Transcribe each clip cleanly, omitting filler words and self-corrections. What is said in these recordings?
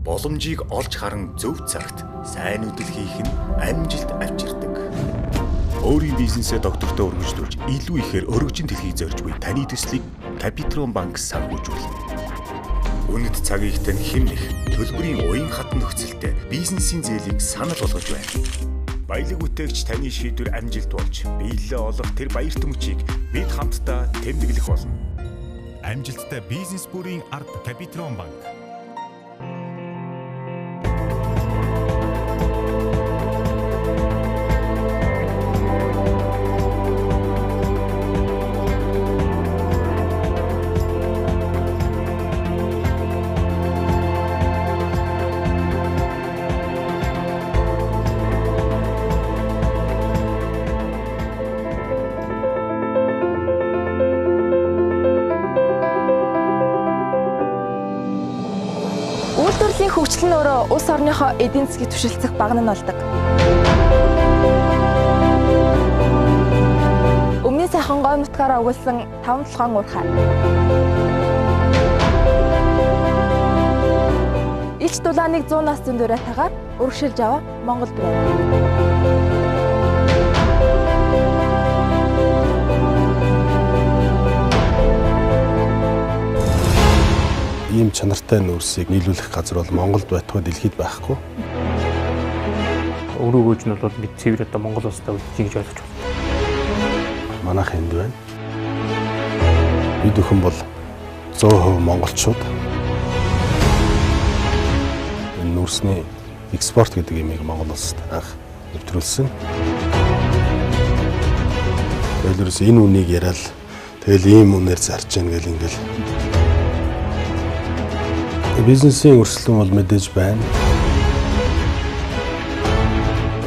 Боломжийг олж харан зөв цагт сайн үдэл хийх нь амжилт авчирдаг. Өөрийн бизнесээ доктортой өргөжлүүлж илүү ихээр өргөжин дэлхийг зорж буй таны төслийг Капитрон банк санхүүжүүлнэ. Үнэт цагийг тань хэмнэх, төлбөрийн уян хатан нөхцөлтэй бизнесийн зээлийг санал болгож байна. Баялаг бүтээгч таны шийдвэр амжилт болж, биелэлээ олох тэр баярт мөчийг бид хамтдаа тэмдэглэх болно. Амжилттай бизнес бүрийн ард Капитрон банк. Үйлдвэрлэлийн хөгжил нь өөрөө улс орныхоо эдийн засгийг түшилцэх багна нь болдог. Өмнөний сайхан гой нутгаараа өгүүлсэн 5 толгойн уурхай. Илч дулааныг 100 нас зүүн дурайтайгаар урагшилж аваа Монгол брэнд. Ийм чанартай нүүрсийг нийлүүлэх газар бол Монголд байтугай дэлхийд байхгүй. Өр өгөөж нь бол бид цэвэр одоо Монгол улстай үлдчихье гэж ойлгож байна. Манайх энд байна. Бид бүхэн бол 100% монголчууд. Энэ нүүрсний экспорт гэдэг юмыг Монгол улсад анх нэвтрүүлсэн. Тэгэл ерөөс энэ үнийг яриад тэгэл ийм үнээр зарж гин гэл ингээл. Бизнесийн өрсөлдөөн бол мэдээж байна.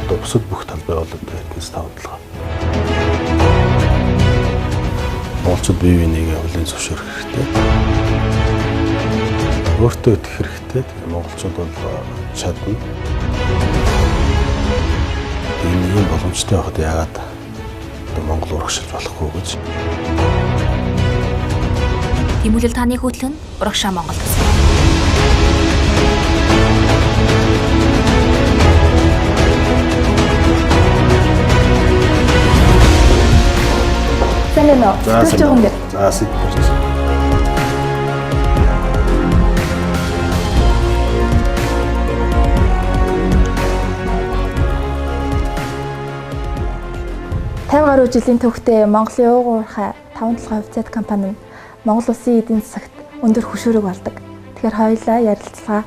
Одоо бусад бүх талбай бол одоо Эрдэнэс таван толгой. Монголчууд бие биенийг хүлээн зөвшөөрөх хэрэгтэй. Өөртөө итгэх хэрэгтэй. Тэгээ монголчууд бол чадна. Энэ ийм боломжтой байхад яагаад одоо Монгол урагшилж болохгүй гэж. Тэмүүлэл таны хөтлөн урагшаа Монгол. Сайн байна уу? За жоохон дээр. За сэтгэл. 50 гаруй жилийн түүхтэй Монголын ууг уурхай 5 толгой хувьцаат компани нь Монгол улсын эдийн засагт өндөр хөшүүрэг болдог. Тэгэхээр хоёулаа ярилцлага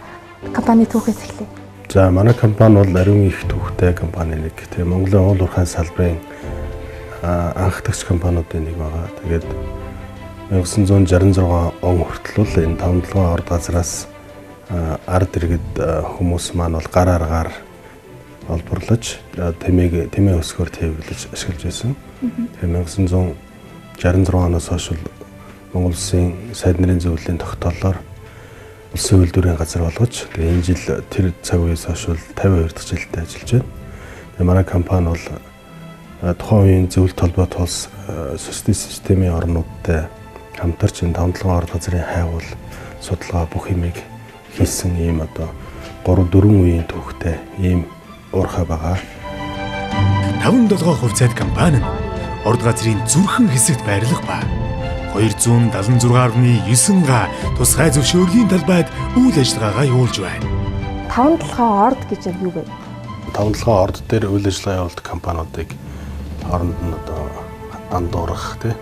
компани түүхээс эхлэе. За манай компани бол ариун их түүхтэй компани нэг. Тэгээ Монголын уул уурхайн салбарын анхдагч компаниудын нэг байгаа. Тэгээд 1966 он хүртэл бол энэ 5 толгойн орд газраас ард иргэд хүмүүс маань бол гар аргаар олборлож тэмээ өсгөөр тээвэрлэж ашиглаж байсан. Тэгээ 1966 оноос хойш Монгол улсын сайд нарын зөвлөлийн тогтоолоор улсын үйлдвэрийн газар болгож тэгээ энэ жил тэр цаг үеэс хойш бол 52 дахь жилдээ ажиллаж байна. Тэгээ манай компани бол тухайн үеийн зөвлөлт холбоот улс социалист системийн орнуудтай хамтарч энэ 5 толгойн орд газрын хайгуул судалгаа бүх юмыг хийсэн ийм одоо 3 4 үеийн түүхтэй ийм уурхай байгаа. 5 толгой хувьцаат компани нь орд газрын зүрхэн хэсэгт байрлах ба 276.9 га тусгай зөвшөөрлийн талбайд үйл ажиллагаагаа явуулж байна. 5 толгой орд гэж яг юу вэ? 5 толгой орд дээр үйл ажиллагаа явуулдаг компаниудыг хооронд нь одоо андуурах тий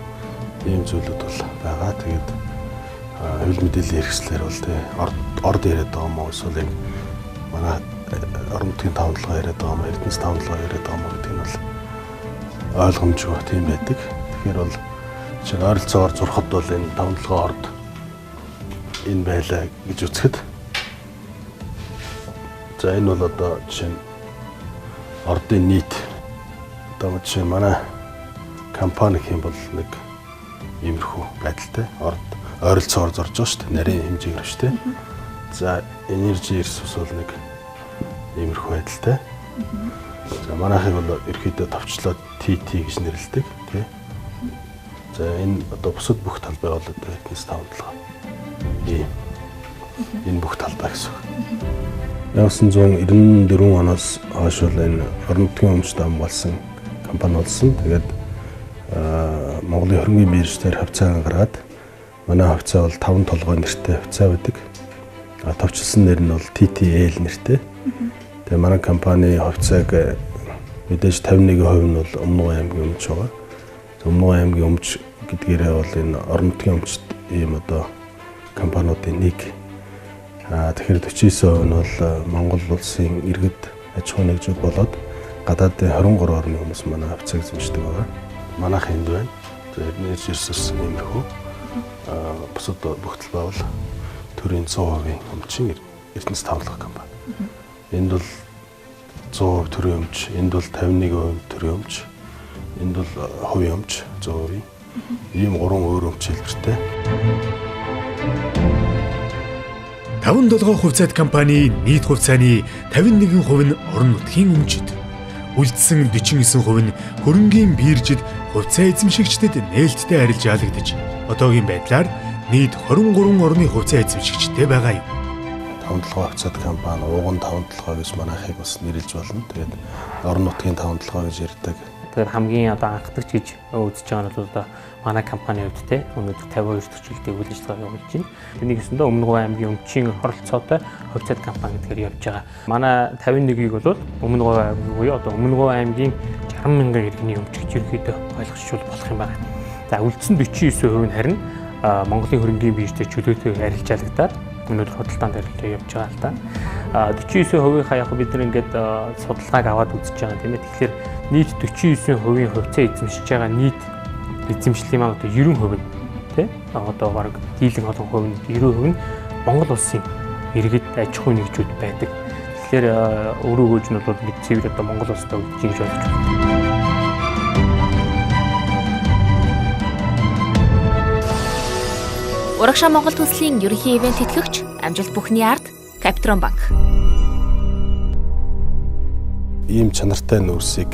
ийм зүйлүүд бол байгаа. Тэгээд хэвлэл мэдээллийн хэрэгслэр бол тий орд яриад байгаа юм уу эсвэл яг манай орон нутгийн 5 толгой яриад байгаа юм уу, Эрдэнэс 5 толгой яриад байгаа юм уу гэдэг нь бол ойлгомжгүй тийм байдаг. Тэгэхээр бол чинь ойролцоогоор зурхад бол энэ 5 толгой орд энэ байлаа гэж үзэхэд за энэ бол одоо жишээ нь ордын нийт одоо жишээ манай компани гэх юм бол нэг иймэрхүү байдалтай орд ойролцоогоор зорж байгаа шүү дээ. Нарийн хэмжээгээр шүү дээ. За энержи ресурс бол нэг иймэрхүү байдалтай. За манайхыг бол ерөөхдөө товчлоод TT гэж нэрлэдэг тий. За энэ одоо бусад бүх талбай бол одоо Эрдэнэс 5 толгой. Ийм. Энэ бүх талбай гэсэн үг. 1994 оноос хойш бол энэ орон нутгийн өмчт хамгаалсан компани болсон. Тэгээд Монголын хөрөнгийн бирж дээр хувьцаа гаргаад манай хувьцаа бол 5 толгой нэртэй хувьцаа байдаг. Товчлсон нэр нь бол TTL нэртэй. Тэгээ манай компани хувьцааг мэдээж 51% нь бол Өмнө аймгийн өмч байгаа. Өмнө аймгийн өмч гэдгээрээ бол энэ орон нутгийн өмчт ийм одоо компаниудын нэг. Тэгэхээр 49% нь бол Монгол улсын иргэд аж ахуйн нэгжүүд болоод гадаадын 23 орны хүмүүс манай хувьцааг эзэмшдэг байгаа. Манайх энд байна. Эрдэнэс ирсэн иймэрхүү бусад бүх талбай бол төрийн 100% өмчийн Эрдэнэс тавлах компани. Энд бол 100% төрийн өмч, энд бол 51% төрийн өмч, энд бол хувийн өмч 100%. Ийм гурван өөр өмч хэлбэртэй. 5 толгой хувьцаат компани нийт хувьцааны 51% нь орон нутгийн өмчид. Үлдсэн 49% нь хөрөнгийн биржид хувьцаа эзэмшигчдэд нээлттэй арилжаалагдаж, одоогийн байдлаар нийт 23 орны хувьцаа эзэмшигчтэй байгаа юм. 5 толгой хувьцаат компани ууган 5 толгой гэж манайхыг бас нэрлэж болно. Тэгээд орон нутгийн 5 толгой гэж ярьдаг. Тэгэхээр хамгийн одоо анхдагч гэж үзэж байгаа нь бол одоо манай компани хувьд те өнөөдөр 52 дахь жилдээ үйл ажиллагаа явуулж байна. Тэнийг өсөндөө Өмнө Говь аймгийн өмчийн оролцоотой хувьцаат компани гэдгээр явж байгаа. Манай 51-ийг бол Өмнө Говь аймгийн буюу одоо Өмнө Говь аймгийн 60 мянган иргэний өмч гэж ерөнхийдөө ойлгочихвол болох юм байна. За үлдсэн 49% нь харин Монголын хөрөнгийн биржээр чөлөөтэй арилжаалагдаад өнөөдөр худалдаанд арилжаа явж байгаа л да. 49%-ийнхаа яг бид нар ингээд судалгааг аваад үзэж байгаа тийм ээ. Тэгэхээр нийт 49%-ийн хувьцаа эзэмшиж байгаа нийт эзэмшлийн маань одоо 90% нь тий одоо бараг дийлэн олон хувь нь 90% нь Монгол улсын иргэд аж ахуйн нэгжүүд байдаг. Тэгэхээр өөрөө өгөөж нь бол бид цэвэр одоо Монгол улстай үлдэж гэж ойлгож байна. Урагшаа Монгол төслийн ерөнхий ивент тэтгэгч амжилт бүхний ард Капитрон банк. Ийм чанартай нүүрсийг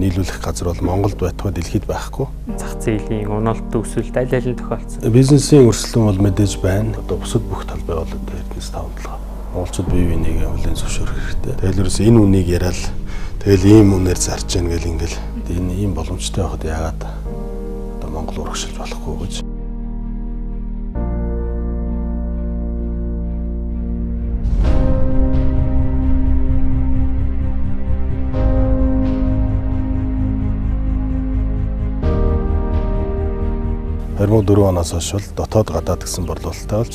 нийлүүлэх газар бол Монголд байтугай дэлхийд байхгүй. Зах зээлийн уналт өсөлт аль аль нь тохиолдсон. Бизнесийн өрсөлдөөн бол мэдээж байна. Одоо бусад бүх талбай бол одоо Эрдэнэс 5 толгой. Монголчууд бие биенийг хүлээн зөвшөөрөх хэрэгтэй. Тэгэл ерөөс энэ үнийг яриад тэгэл ийм үнээр зарж яана гэл ингээл энэ ийм боломжтой байхад яагаад одоо Монгол урагшилж болохгүй гэж. Дөрвөн оноос хойш бол дотоод гадаад гэсэн борлуулалттай болж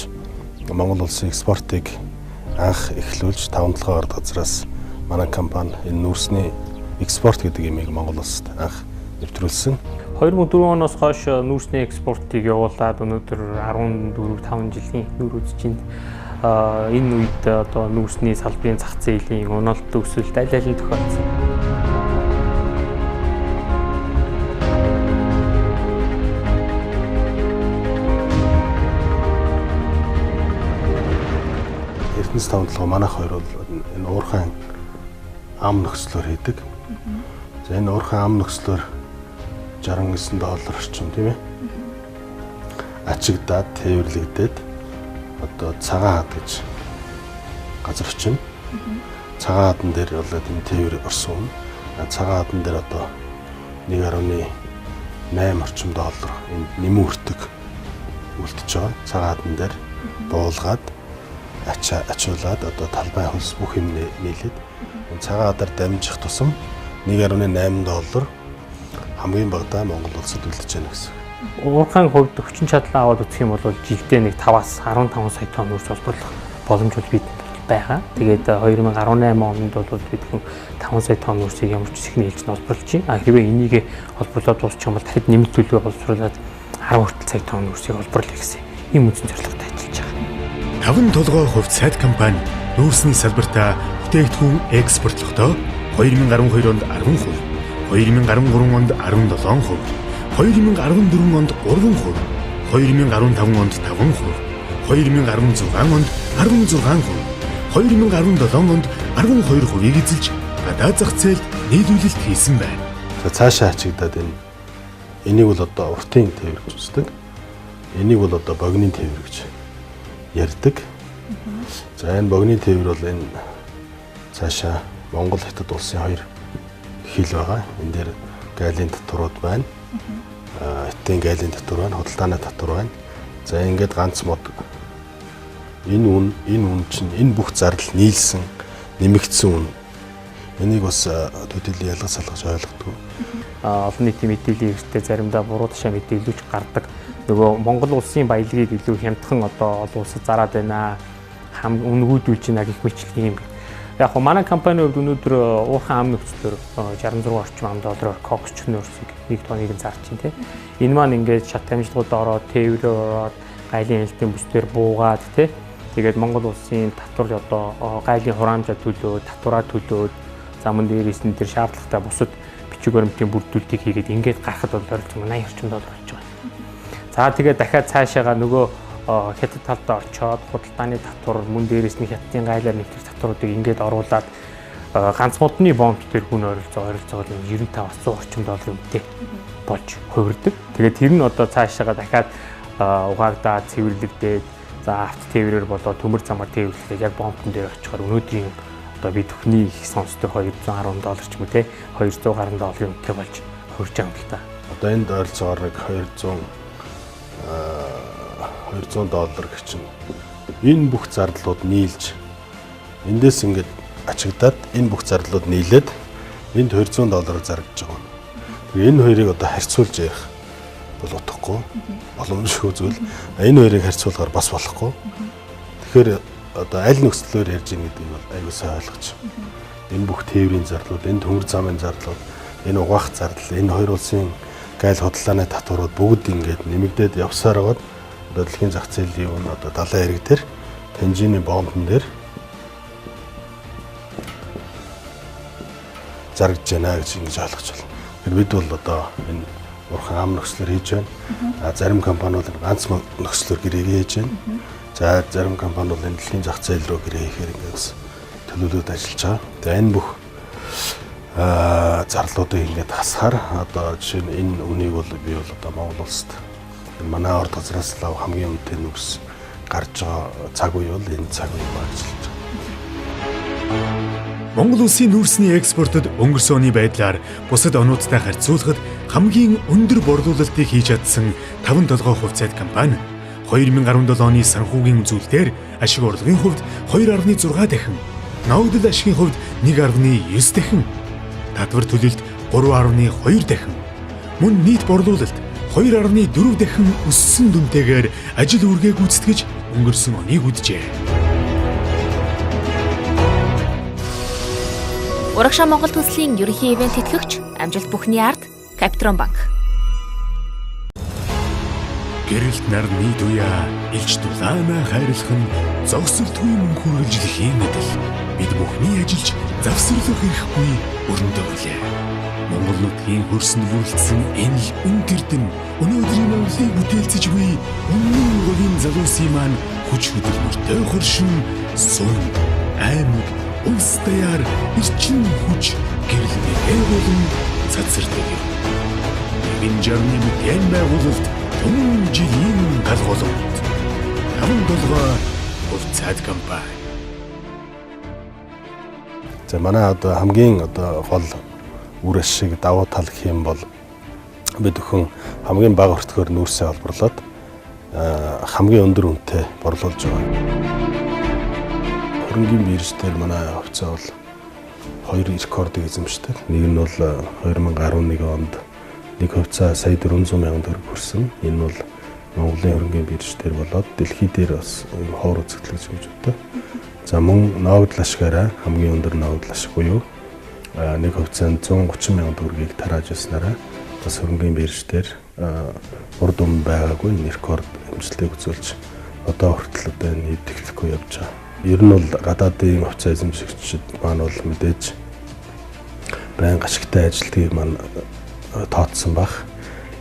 Монгол улсын экспортыг анх эхлүүлж 5 толгой ард газраас манай компани энэ нүүрсний экспорт гэдэг юмыг Монгол улсад анх нэвтрүүлсэн. 2004 оноос хойш нүүрсний экспортыг явуулаад өнөөдөр 14 5 жилийн нүүр үзэж байна. Энэ үед одоо нүүрсний салбарын зах зээлийн уналт өсөлт аль аль нь тохиолдсон. Эрдэнэс 5 толгой манайх хоёр бол энэ уурхайн ам нөхцлөөр хийдэг. За энэ уурхайн ам нөхцлөөр 69 доллар орчим тийм ээ. Ачигдаад тээвэрлэгдээд одоо цагаан хад гэж газар очино. Цагаан хадан дээр бол энэ тээвэр орсон юм. Цагаан хадан дээр одоо 1.8 орчим доллар энд нэмэн өртөг үлдэж байгаа. Цагаан хадан дээр буулгаад ачуулаад одоо талбай хөлс бүх юм нийлээд цагаан хадар дамжих тусам 1.8 доллар хамгийн багадаа Монгол улсад үлдэж байна гэсэн. Уурхайн хувьд хүчин чадлаа аваад үзэх юм бол жилдээ нэг 5-аас 15 сая тонн нүүрс олборлох боломж бол бидэнд байгаа. Тэгээд 2018 онд бол бид хүн 5 сая тонн нүүрсийг ямар ч хэсэг нээлж нь олборлож байна. Хэрвээ энийг олборлоод дуусчих юм бол дахид нэмэлт төлөвөө боловсруулад 10 хүртэл сая тонн нүүрсийг олборлоё гэсэн ийм үндсэн зорилготой ажиллаж байгаа. 5 толгой хувьцаат компани нүүрсний салбартаа бүтээгдэхүүн экспортлохдоо 2012 онд 10%, 2013 онд 17%, 2014 онд 3%, 2015 онд 5%, 2016 онд 16%, 2017 онд 12%-ийг эзэлж гадаад зах зээлд нийлүүлэлт хийсэн байна. За цаашаа ачигдаад энийг бол одоо уртын тээвэр гэж үздэг. Энийг бол одоо богинын тээвэр гэж ярьдаг. За энэ богины тээвэр бол энэ Цаашаа Монгол Хятад улсын хоёр хил байгаа. Энэ дээр гайлын татварууд байна. Хятадын гайлын татвар байна, худалдааны татвар байна. За ингээд ганц мод энэ үн чинь энэ бүх зардал нийлсэн, нэмэгдсэн үн. Энийг бас төдийлөн ялгаж салгаж ойлгодог. Олон нийтийн мэдээллийн эрхтэй заримдаа буруу ташаа мэдээлүүч гардаг. Нөгөө Монгол улсын баялагийг илүү хямдхан одоо олон улсад зараад байна. Хам үнгүүдүүлж байна гэх мэтлэг юм. Яг хөө манай компанийн хувьд өнөөдөр уурхайн ам нөхцлөөр 66 орчим ам доллараар кокс нөөцийг 1 тонныг нь зарж чинь тий. Энэ маань ингээд шат амжилтгууд ороод, тээврээр ороод, гайлын хяналтын бүсдээр буугаад тий. Тэгээд Монгол улсын татвар одоо гайлын хураамжаа төлөөд, татвараа төлөөд, за мөн дээрээс нь тэр шаардлагатай бусад бичиг баримтын бүрдүүлэлтийг хийгээд ингээд гарахад бол ойролцоогоор 80 орчим доллар болж байгаа. За тэгээд дахиад цаашаага нөгөө хятад талдаа очиод худалдааны татвар мөн дээрээс нь хятадын гайлаар нэвтрэх татваруудыг ингээд оруулаад ганц модны бомб дээр хүн ойролцоогоор 95-аас 100 орчим долларын үнэтэй болж хувирдаг. Тэгээд тэр нь одоо цаашаага дахиад угаагдаад цэвэрлэгдээд за авто тээврээр болоо төмөр замаар тээвэрлээд яг бомбтон дээр очихоор өнөөдрийн одоо бид бүхний их сонсдог 210 доллар ч юм уу те 200 гаруй долларын үнэтэй болж хувирж байгаа юм л та. Одоо энд ойролцоогоор 200 доллар гэх чинь энэ бүх зардлууд нийлж эндээс ингээд ачигдаад энэ бүх зардлууд нийлээд энд 200 доллараар зарагдж байгаа. Тэгээ энэ хоёрыг одоо харьцуулж ярих бол утгагүй боломжгүй зүйл. Энэ хоёрыг харьцуулахаар бас болохгүй. Тэгэхээр одоо аль нөхцлөөр ярьж ийн гэдгийг бол аягүй сайн ойлгож. Энэ бүх тээврийн зардлууд, энэ төмөр замын зардлууд, энэ угаах зардал, энэ хоёр улсын гайл худалдааны татварууд бүгд ингээд нэмэгдээд явсаар байгаад одоо дэлхийн зах зээлийн үн одоо далайн хэрэг дээр Танжины бомбон дээр зарагдж байна гэж ингэж ойлгож байна. Тэгэхээр бид бол одоо энэ урхан ам нөхцлөөр хийж байна. А зарим компаниуд ганц нөхцлөөр гэрээг хийж байна. За зарим компаниуд энэ дэлхийн зах зээл рүү гэрээ хийхээр ингээд бас төлөвлөлт ажиллаж байгаа. Тэгээ энэ бүх зарлуудыг ингээд хасахаар одоо жишээ нь энэ үнийг бол би бол одоо Монгол улсад манай орд газраас лав хамгийн үнэтэй нүрс гарч байгаа цаг үе бол энэ цаг үе ба гэж хэлж байгаа. Монгол улсын нүүрсний экспортод өнгөрсөн оны байдлаар бусад онуудтай харьцуулахад хамгийн өндөр борлуулалтыг хийж чадсан 5 толгой хувьцаат компани 2017 оны санхүүгийн үзүүлэлтээр ашиг орлогын хувьд 2.6 дахин, ногдол ашигын хувьд 1.9 дахин, татвар төлөлт 3.2 дахин, мөн нийт борлуулалт 2.4 дахин өссөн дүнтэйгээр ажил үүргээ гүйцэтгэж өнгөрсөн оныг үджээ. Урагшаа Монгол төслийн ерөнхий ивент тэтгэгч амжилт бүхний ард Капитрон банк. Гэрэлт нар нийт уяа илч дулаанаа хайрлах нь зогсолтгүй мөн хүргэлжлэхийн адил бид бүхний ажиллаж завсарлах эрхгүй өрөндөө билээ. Монгол нутгийн хөрсөнд бүрэлдсэн энэ л үнт эрдэн өнөөдрийн Монголыг бүтээлцэж буй өмнө говийн залуусын маань хүч хөдөлмөртэй хөршин сун аймаг улс даяар эрчим хүч гэрэл мэгээ болон цацардаг юм. 161 бүтээн байгуулалт өмнө жилийн галгуулалт 5 толгой хувьцаат компани. За манай одоо хамгийн одоо гол үр ашиг давуу тал гэх юм бол бид бүхэн хамгийн бага өртгөөр нүүрсээ олборлоод хамгийн өндөр үнэтэй борлуулж байгаа. Хөрөнгийн бирж дээр манай хувьцаа бол хоёр рекордыг эзэмшдэг. Нэг нь бол 2011 онд нэг хувьцаа сая 400 мянган төгрөг хүрсэн. Энэ бол Монголын хөрөнгийн бирж дээр болоод дэлхий дээр бас ховор үзэгдэл гэж боддог. За мөн ноогдол ашигаараа хамгийн өндөр ноогдол ашиг буюу нэг хувьцаанд 130 мянган төгрөгийг тарааж ирснээрээ бас хөрөнгийн бирж дээр урд өмнө байгаагүй рекорд амжилтыг үзүүлж одоо хүртэл одоо энэ эвдэхгүй явж байгаа. Ер нь бол гадаадын хувьцаа эзэмшигчид маань бол мэдээж байнга ашигтай ажилтгийг маань тооцсон баг.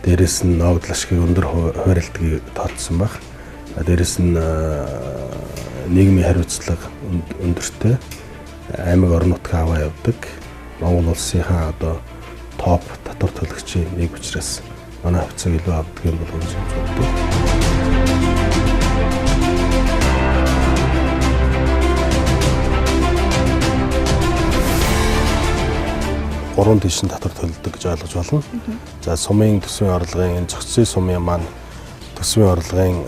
Дээрээс нь ноогдол ашигыг өндөр хуваарилтгийг тооцсон баг. Дээрээс нь нийгмийн хариуцлага өндөртэй аймаг орон нутгаа аваа явдаг. Монгол улсынхаа одоо топ татвар төлөгчийн нэг учраас манай хувьцааг илүү авдаг юм болов уу гэж боддог. 3 тийш нь татвар төлдөг гэж ойлгож байна. За сумын төсвийн орлогын энэ зохицын сумын маань төсвийн орлогын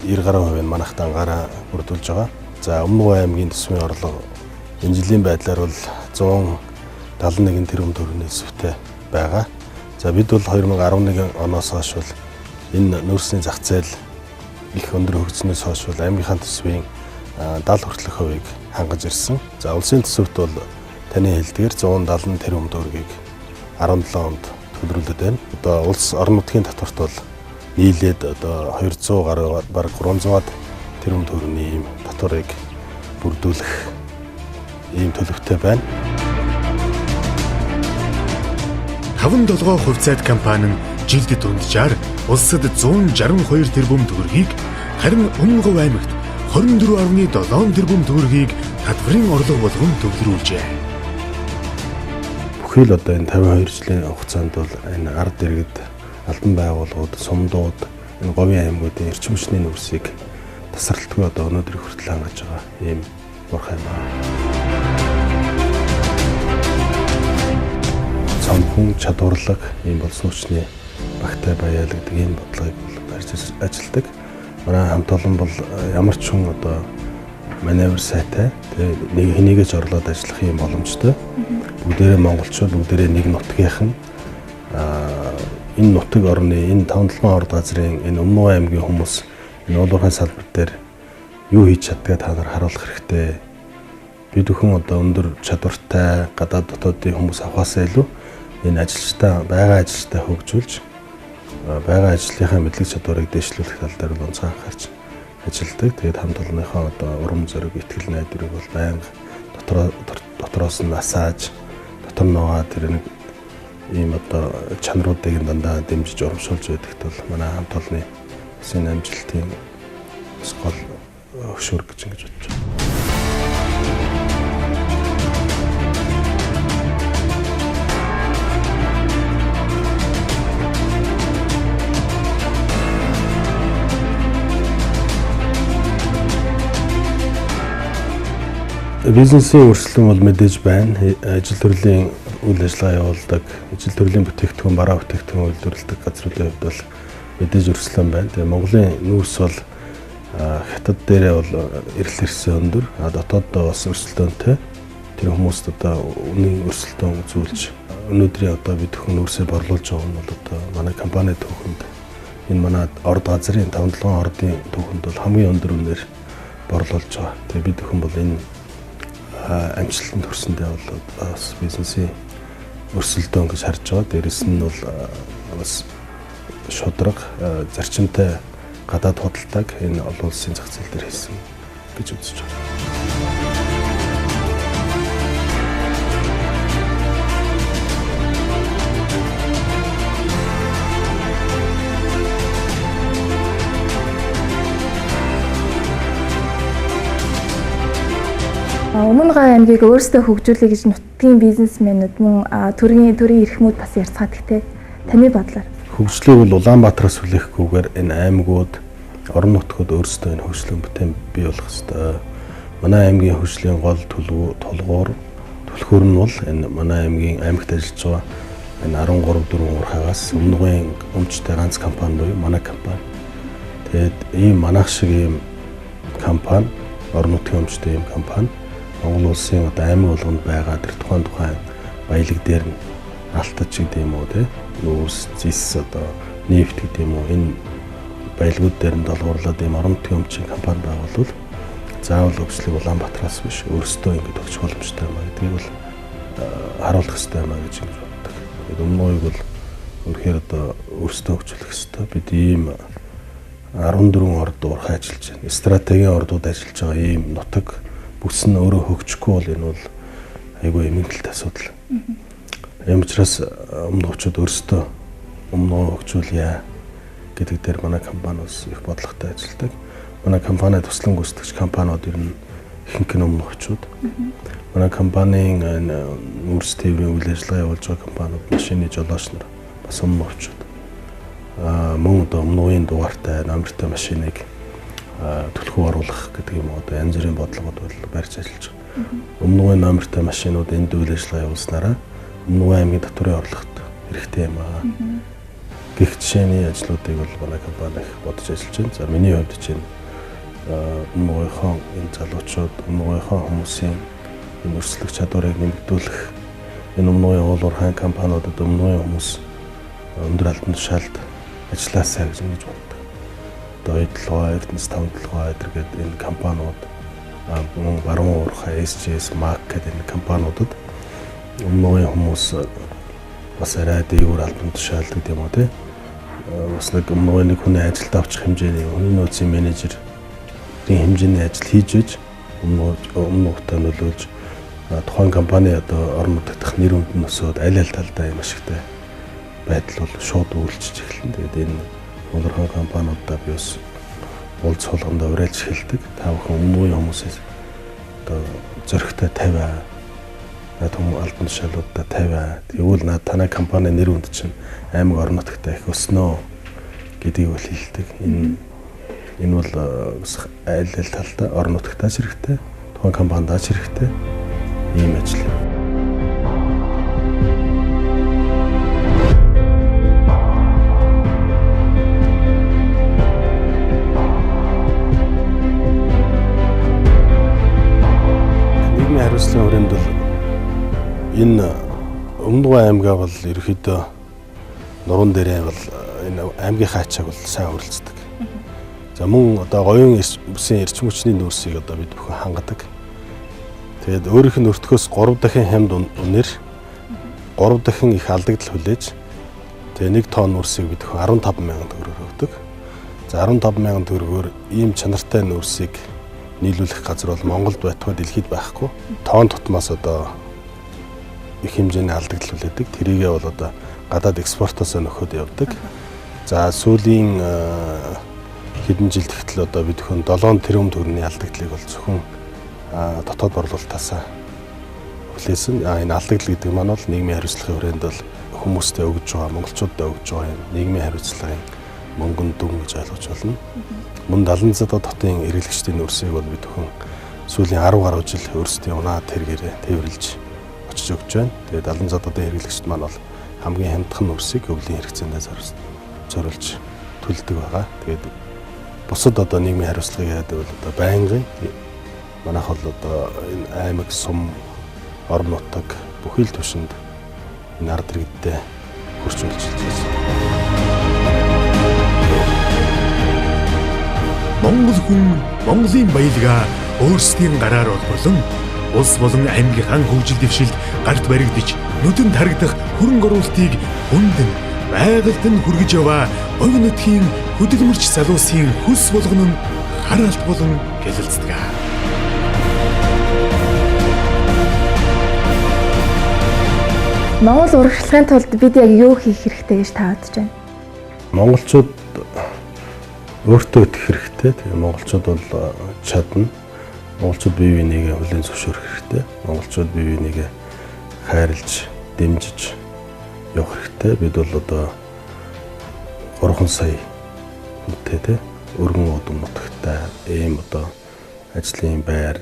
90 гаруй хувь нь манайх дангаараа бүрдүүлж байгаа. За Өмнө Говь аймгийн төсвийн орлого энэ жилийн байдлаар бол 171 тэрбум төгрөгийн өсвөтэй байгаа. За бид бол 2011 оноос хойш бол энэ нүүрсний зах зээл их өндөр хөгжснөөс хойш бол аймгийнхаа төсвийн 70 хүртэлх хувийг хангаж ирсэн. За улсын төсөвт бол таны хэлдгээр 170 тэрбум төгрөгийг 17 онд төлрүүлээд байна. Одоо улс орон нутгийн татварт бол нийлээд одоо 200 гаруй бараг 300-аад тэрбум төгрөгийн ийм татварыг бүрдүүлэх ийм төлөвтэй байна. Таван долгоо хувьцаат компани нь жилд дунджаар улсад 162 тэрбум төгрөгийг, харин Өмнө Говь аймагт 24.7 тэрбум төгрөгийг татварын орлого болгон төвлөрүүлжээ. Бүхий л одоо энэ 52 жилийн хугацаанд бол энэ ард иргэд, албан байгууллагууд, сумдууд, энэ говийн аймагуудын эрчим хүчний нүүрсийг тасралтгүй одоо өнөөдөр хүртэл хангаж байгаа ийм уурхай юм байна. Цомхон чадварлаг ийм болсон хүчний багтай баяал гэдэг ийм бодлогыг барьж ажилладаг. Манай хамт олон бол ямар ч хүн одоо маневр сайтай, тэгээ нэг хэнийгэж орлоод ажиллах юм боломжтой. Бүгдээрээ монголчууд, бүгдээрээ нэг нутгийнхан энэ нутаг орны энэ 5-7 орд газрын энэ Өмнө Говь аймгийн хүмүүс энэ уул уурхайн салбар дээр юу хийж чаддгаа та нар харуулах хэрэгтэй. Бид бүхэн одоо өндөр чадвартай гадаад дотоодын хүмүүс авахаасаа илүү энэ ажилчтай байгаа ажилчтай хөгжүүлж байгаа ажлынхаа мэдлэг чадварыг дэвшлүүлэх тал дээр бол онцгой анхаарч ажилладаг. Тэгээд хамт олонныхоо одоо урам зориг, итгэл найдварыг бол байнга дотроос нь асааж, дотор нь тэр нэг ийм одоо чанаруудыг нь дандаа дэмжиж урамшуулж байдагт бол манай хамт олонны бас энэ амжилтын бас гол хөшүүрэг гэж ингэж бодож байна. Бизнесийн өрсөлдөөн бол мэдээж байна. Ажил төрлийн үйл ажиллагаа явуулдаг, ажил төрлийн бүтээгдэхүүн, бараа бүтээгдэхүүн үйлдвэрлэдэг газруудын хувьд бол мэдээж өрсөлдөөн байна. Тэгээ Монголын нүүрс бол хятад дээрээ бол эрэлт ирсэн өндөр, дотооддоо бас өрсөлдөөнтэй. Тэр хүмүүст одоо үнийн өрсөлдөөн үзүүлж өнөөдрийн одоо бид бүхэн нүүрсээ борлуулж байгаа нь бол одоо манай компани түүхэнд энэ манай орд газрын 5-7 ордын түүхэнд бол хамгийн өндөр үнээр борлуулж байгаа. Тэгээ бид бүхэн бол энэ амжилтанд хүрсэндээ бол бас бизнесийн өрсөлдөөн гэж харж байгаа. Дээрэс нь бол бас шударга зарчимтай гадаад худалдааг энэ олон улсын зах зээл дээр хийсэн гэж үзэж байна. Өмнө Говь аймгийг өөрсдөө хөгжүүлэе гэж нутгийн бизнесмэнүүд мөн төрийн эрхмүүд бас ярьцгаадаг те. Таны бодлоор хөгжлийг бол Улаанбаатараас хүлээхгүйгээр энэ аймагуд, орон нутгууд өөрсдөө энэ хөгжлийн бүтээн бий болох ёстой. Манай аймгийн хөгжлийн гол тулгуур түлхүүр нь бол энэ манай аймгийн аймагт ажиллаж байгаа энэ 13 4 уурхайгаас Өмнө Говийн өмчтэй ганц компани буюу манай компани. Тэгээд ийм манайх шиг ийм компани, орон нутгийн өмчтэй ийм компани Монгол улсын одоо аймаг болгонд байгаа тэр тухайн баялаг дээр нь алтаж гэдэг юм уу те нүүрс, зис, одоо нефть гэдэг юм уу энэ баялгууд дээр нь долгуурлаад ийм орон нутгийн өмчийн компани байгуулвал заавал хөгжлийг Улаанбаатараас биш өөрсдөө ингэж хөгжих боломжтой юм а гэдгийг бол харуулах хэрэгтэй юм а гэж ингэж боддог. Тэгээд Өмнө Говийг бол үнэхээр одоо өөрсдөө хөгжүүлэх хэрэгтэй. Бид ийм 14 орд уурхай ажиллаж байна. Стратегийн ордууд ажиллаж байгаа ийм нутаг бүс нь өөрөө хөгжихгүй бол энэ бол айгүй эмгэнэлт асуудал. Ийм учраас өмнө говьчууд өөрсдөө Өмнө Говь хөгжүүлье гэдэг дээр манай компани бас их бодлоготой ажилладаг. Манай компани туслан гүйцэтгэгч компаниуд ер нь ихэнх нь өмнө говьчууд. Манай компанийн нүүрс тээврийн үйл ажиллагаа явуулж байгаа компаниуд машины жолооч нар бас өмнө говьчууд. Мөн одоо Өмнө Говийн дугаартай номертой машиныг түлхүү оруулах гэдэг юм уу одоо янз бүрийн бодлогод бол барьж ажиллаж байгаа. Өмнө Говийн номертой машинууд энд үйл ажиллагаа явуулснараа Өмнө аймгийн татварын орлогот хэрэгтэй юм аа. Гэх жишээний ажлуудыг бол манай компани их бодож ажиллаж байна. За миний хувьд чинь Өмнө энэ залуучууд, Өмнө хүмүүсийн энэ өрсөлдөх чадварыг нэмэгдүүлэх, энэ Өмнө уул уурхайн компаниудад Өмнө хүмүүс өндөр албан тушаалд ажилласаа гэж ингэж боддог. Одоо Оюутолгой, Эрдэнэс Таван толгой гэдэг энэ компаниуд, мөн Баруун уурхай, SGS, MAC гэдэг энэ компаниудад Өмнө хүмүүс бас арай дээгүүр албан тушаалд гэдэг юм уу те. Бас нэг Өмнө нэг хүний ажилд авчих хэмжээний хүний нөөцийн менежерийн хэмжээний ажил хийж иж Өмнө утаа нөлөөлж тухайн компани одоо орон нутгах нэр хүнд нь өсөөд аль аль талдаа юм ашигтай байдал бол шууд үйлчилж эхэлнэ. Тэгээд энэ улирхан компаниудаа би бас уулз суулгандаа уриалж эхэлдэг. Та бүхэн Өмнө хүмүүсээс одоо зөрөгтэй тавиа. Над хүмүүс албан тушаалуудаа тавиа. Тэгвэл над танай компани нэр хүнд чинь аймаг орон нутгтай их өснө гэдгийг бол хэлдэг. Энэ бол бас аль аль талдаа орон нутгтаа ч хэрэгтэй, тухайн компанидаа ч хэрэгтэй ийм ажил. Нийгмийн хариуцлагын хүрээнд бол энэ Өмнө аймгаа бол ерөөхдөө нуруунд дээрээ бол энэ аймгийнхаа ачааг бол сайн хүрэлцдэг. За мөн одоо говийн бүсийн эрчим хүчний нүүрсийг одоо бид бүхэн хангадаг. Тэгээд өөрийнх нь өртгөөс 3 дахин хямд үнээр 3 дахин их алдагдал хүлээж тэгээ 1 тонн нүүрсийг бид бүхэн 15,000 төгрөгөөр өгдөг. За 15,000 төгрөгөөр ийм чанартай нүүрсийг нийлүүлэх газар бол Монголд байтугай дэлхийд байхгүй. Тонн тутмаас одоо их хэмжээний алдагдал хүлээдэг. Тэрийгээ бол одоо гадаад экспортоос нөхөд явдаг. За сүүлийн хэдэн жил тэгтэл одоо бид бүхэн 7 тэрбум төгрөгийн алдагдлыг бол зөвхөн дотоод борлуулалтаасаа хүлээсэн. Энэ алдагдал гэдэг маань бол нийгмийн хариуцлагын хүрээнд бол хүмүүстээ өгж байгаа, монголчуудад өгж байгаа юм нийгмийн хариуцлагын мөнгөн дүн гэж ойлгож байна. Мөн 70 хотын эргэлэгчдийн нүүрсийг бол бид бүхэн сүүлийн 10 гаруй жил өөрсдийн унаа тэргээрээ тээвэрлж очиж өгч байна. Тэгээд 70 хотын эргэлэгчд маань бол хамгийн хямдхан нүүрсийг өвлийн хэрэгцээндээ зориулж төлдөг байгаа. Тэгээд бусад одоо нийгмийн хариуцлагыг яадаг бол одоо байнгын манайх бол одоо энэ аймаг, сум, орон нутаг бүхий л түвшинд энэ ард иргэдтэй хурц үйлчилж байна. Монгол хүн Монголын баялгаа өөрсдийн гараар болон улс болон аймгийнхаа хөгжил дэвшилд гарт баригдаж нүдэнд харагдах хөрөнгө оруулалтыг хүндэн байгальд нь хүргэж яваа говь нутгийн хөдөлмөрч залуусын хөлс болгоно нь хар алт болон гялалздаг. Монгол урагшлахын тулд бид яг юу хийх хэрэгтэй гэж та бодож байна? Монголчууд өөртөө итгэх хэрэгтэй. Тэгээ монголчууд бол чадна. Монголчууд бие биенийгээ хүлээн зөвшөөрөх хэрэгтэй. Монголчууд бие биенийгээ хайрлж, дэмжиж явах хэрэгтэй. Бид бол одоо 3 сая хүнтэй те өргөн удам нутагтай ийм одоо ажлын байр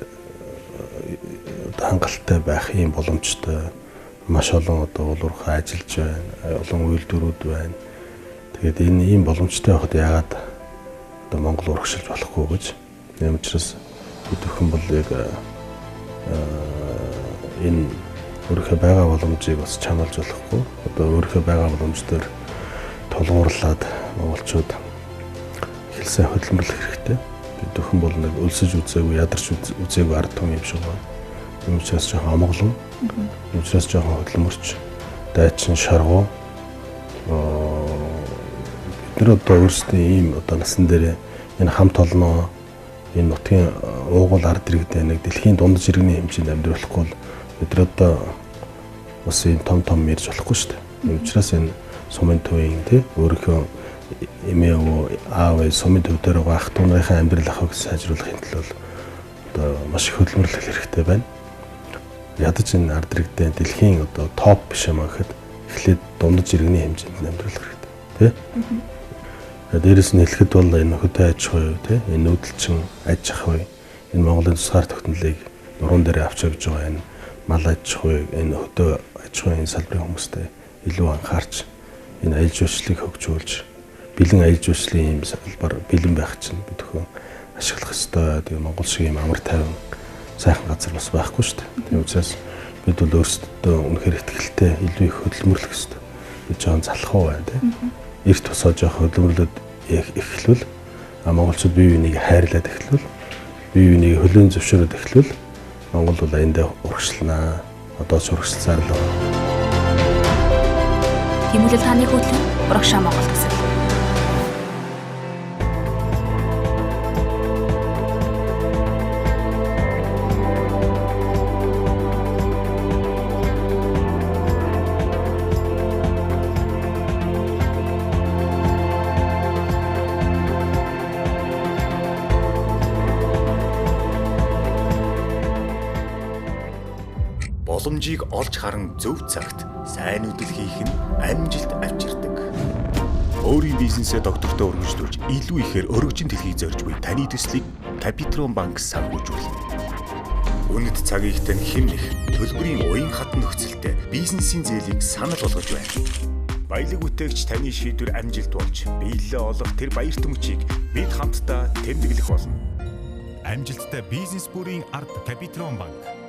одоо хангалттай байх ийм боломжтой маш олон одоо улуурхай ажиллаж байна, олон үйлдвэрүүд байна. Тэгээд энэ ийм боломжтой байхад яагаад одоо Монгол урагшилж болохгүй гэж. Тийм учраас бид бүхэн бол яг энэ өөрийнхөө байгаа боломжийг бас чаналж болохгүй. Одоо өөрийнхөө байгаа боломж дээр тулгуурлаад монголчууд хэлсэн хөдөлмөрлөх хэрэгтэй. Бид бүхэн бол нэг өлсөж үзээгүй, ядарч үзээгүй ард түмэн юм шиг байна. Тийм учраас жоохон амгалан, тийм учраас жоохон хөдөлмөрч, дайчин шаргуу. Бид нар одоо өөрсдийн ийм одоо насан дээр энэ хамт олноо, энэ нутгийн уугуул ард иргэдээ нэг дэлхийн дундаж иргэний хэмжээнд амьдруулахгүй бол бид нар одоо бас ийм том том ярьж болохгүй шүү дээ. Тийм учраас энэ сумын төвийн тий өөрийнхөө эмээ өвөө аав ээж сумын төв дээр байгаа ах дүү нарынхаа амьдрал ахуйг сайжруулахын төлөө одоо маш их хөдөлмөрлөх хэрэгтэй байна. Ядаж энэ ард иргэдээ дэлхийн одоо топ биш юм а гэхэд эхлээд дундаж иргэний хэмжээнд амьдруулах хэрэгтэй тий. Дээрээс нь хэлэхэд бол энэ хөдөө аж ахуй тий энэ нүүдэлчин аж ахуй энэ Монголын тусгаар тогтнолыг нуруунд дээр авч явж байгаа энэ Мал аж ахуйг, энэ хөдөө аж ахуйн салбарын хүмүүстэй илүү анхаарч энэ аялал жуулчлалыг хөгжүүлж, бэлэн аялал жуулчлалын ийм салбар бэлэн байх чинь бид бүхэн ашиглах ёстой. Тэгээ Монгол шиг ийм амар тайван сайхан газар бас байхгүй шүү дээ. Тийм учраас бид бол өөрсдөө үнэхээр итгэлтэй илүү их хөдөлмөрлөх ёстой. Бид жоохон залхуу байна тийм. Эрт босоо жоох хөдөлмөрлөд эхлвэл, монголчууд бие биенийг хайрлаад эхлвэл, бие биенийг хөлөөн зөвшөөрөөд эхлвэл Монгол бол аяндаа урагшлана. Одоо ч урагшласаар л байна. Тэмүүлэл таны хөтлөн урагшаа Монгол төсөл. Боломжийг олж харан зөв цагт сайн үдэл хийх нь амжилт авчирдаг. Өөрийн бизнесээ доктортой өргөжлүүлж илүү ихээр өргөжин дэлхийг зорж буй таны төслийг Капитрон банк санхүүжүүлнэ. Үнэт цагийг тань хэмнэх төлбөрийн уян хатан нөхцөлтэй бизнесийн зээлийг санал болгож байна. Баялаг бүтээгч таны шийдвэр амжилт болж биелэлээ олох тэр баярт мөчийг бид хамтдаа тэмдэглэх болно. Амжилттай бизнес бүрийн ард Капитрон банк.